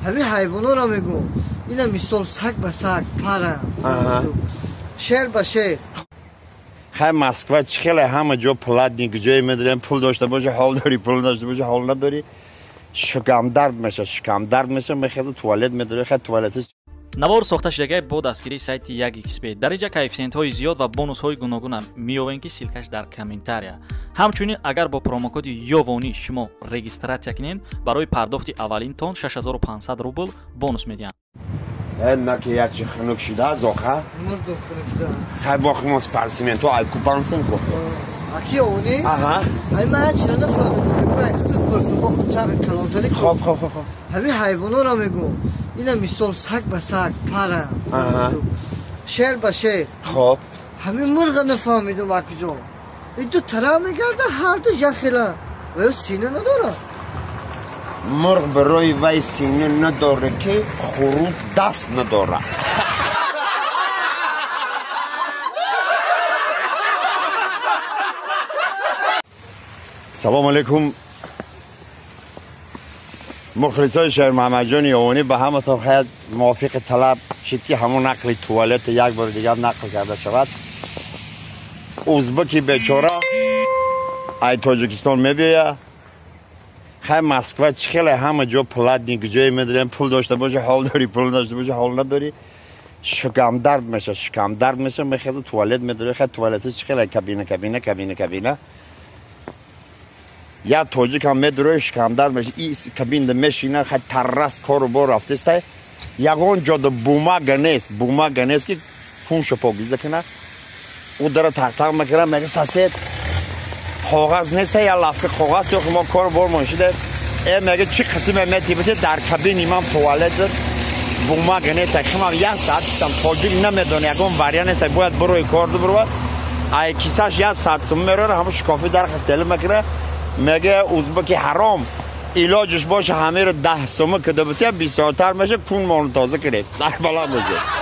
Ҳамин ҳайвонҳоро мегӯм. Ина мисол саг ба саг, пара, шер ба шер. Хай Москва чӣ хеле ҳама ҷо платник, ҷое медонем пул дошта боши ҳол дорӣ, пул надошта боши ҳол надорӣ. Шикамдард меша, шикамдард меша, мехеза туалет медорӣ, хай туалет. Навор сохта шудагай бо дастгирии сайти 1xb. Дар инҷа коэффисиентҳои зиёд ва бонусҳои гуногуна меёбем, ки ссылка ш дар комментария. Ҳамчунин агар бо промокоди Ёвонӣ шумо регистрация кунед, барои пардохти аввалинтон 6500 рубл бонус медиҳанд. Наки ячи хунук шуда зоха? Мурду хунук шуда. Хай бо хумос парсименто ай купансен ко. Аки Ёвонӣ? Аҳа. Ай ман чиро нафаҳмидам. Мегӯм ай худат пурсам, бо худ чархи калонтарӣ. Хоб хоб хоб. Ҳамин ҳайвонҳоро мегӯм. Ина мисол саг ба саг, пара, шер ба шер. Хоб. Ҳамин мурға нафаҳмидам акиҷон. Ин ду тараф мегарда, ҳарду яхела. Ва ё сина надорад? Мурғ барои вай сина надорад, ки хурӯс даст надорад. Салом алейкум. Мухлисои шеър Муҳаммадҷони Ёвонӣ, ба ҳаматон хаят мувофиқи талаб шид, ки ҳамон нақли туалет як бори дигар нақл карда шавад. Узбаки бечора ай Тоҷикистон мебиёя. Хай Москва чӣ хеле ҳама ҷо платник, ҷое медонем пул дошта боши ҳол дорӣ, пул надошта боши ҳол надорӣ. Шикамдард меша, шикамдард меша, мехеза туалет медорӣ, хай туалет чӣ хеле кабина, кабина, кабина, кабина. Я тоҷикам медурои шикамдард меша, и кабинда мешина, хай таррас кору бор рафтестай. Ягон ҷода бумага нест, бумага нест, ки пунша покиза кина. Ӯ дара тақтақ мекунад, мега сосед коғаз нест, я лафка коғаз ё мо кор бор моншида. Мега чӣ қисме метибите дар кабини ман туалет бумага нест, химам як саат шидам, тоҷик намедона ягон вариант нест, бояд барои кор дубурва. Ай кисаш як саат сум мерора, ҳамон шикофи дар хастели мекунад. Мега узбаки ҳаром, илоҷиш боша ҳамеро 10 сума кида битя бисёртар меша, кун мону тоза кунед, сарбаланд бошед.